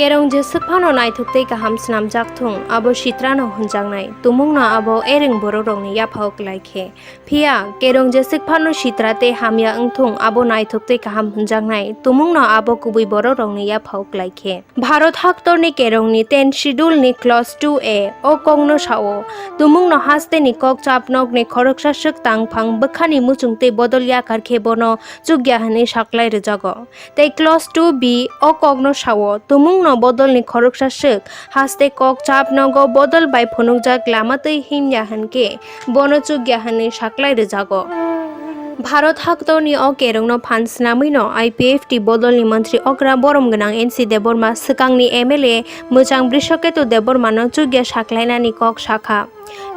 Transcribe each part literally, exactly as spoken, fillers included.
Kerong jeswk phano naithok tei kaham snamjak thung, abo sitrano hwnjaknai, tumungno abo ereng bororokni yaphao klai khe. Phiya, kerong jeswk phano sitra tei hamya wng thung, abo naithok tei kaham hwnjaknai, tumungno abo kubui bororokni yaphao klai khe. Bharat haktorni kerongni ten schedule ni clause two A o kokno sao, tumungno hasteni kok chapnokni khoroksa swk tangphang bwkhani muchung tei bodol yakar khe bono chukya hwnwi saklai rwjago. Tei clause two B o kokno sao, tumungno bodolni khoroksa swk haste kok chapnogo bodol bai phunukjak lama twi himya hwnkhe bono chukya hwnwi saklai rwjago. Bharat haktorni o kerongno phan snamwino I P F T bodolni montri okra borom gwnang N C Debbarma swkangni M L A mwchang Brishaketu Debbarmano chukya saklainani kok sakha.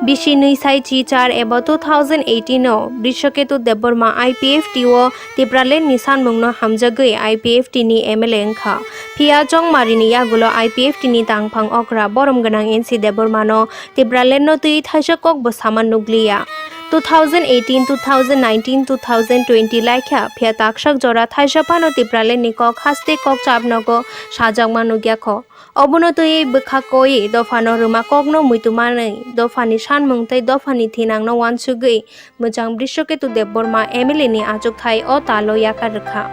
Bisi nwi sai chi char eba two thousand eighteen o Brishaketu Debbarma I P F T o Tipraland ni sanmungno hamjagwi I P F T ni M L A wngkha. Phiya chongmarini yagulo I P F T ni tangphang okra borom gwnang N C Debbarmano Tipraland no twi thaisa kokbo sama nukliya. Two thousand eighteen, two thousand nineteen, two thousand twenty laikha, phiya taksak jora thaisa phano Tipraland ni kok haste kok chapnogo sajakma nukyakho. Obono twiwi bwkha koi dophano rwma kokno muitu manwi dophani sanmung tei dophani thinangno uansugwi mwchang Brishaketu Debbarma M L A ni achukthai o talo yakar rwkha.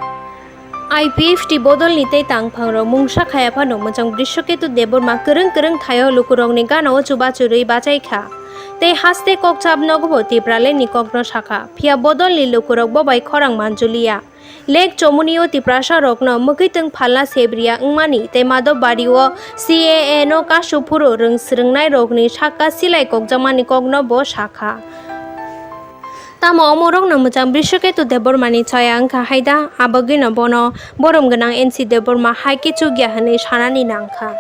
I P F T bodolni tei tangphangrok mungsa khaya phano mwchang Brishaketu Debbarma kwrwng kwrwng thaio lukurokni ganao chubachu rwi bachaikha. Tei haste kok chapnogobo Tipralandni kokno sakha, phiya bodolni lukurok bobai khorang manjuliya. Lake Chomoni o Tiprasa rokno mwkhwitwng phalna sebriya wngmani tei Madhobari o C A A no kasu phuru rwng swrwngnairokni sakka silai kokjakmani kokno bo sakha. Tamo omorokno mwchang Brishaketu Debbarmani chaya wngkha haida, abagwino bono borom gwnang N C Debbarma hai khe chukya hwnwi sanani nangkha.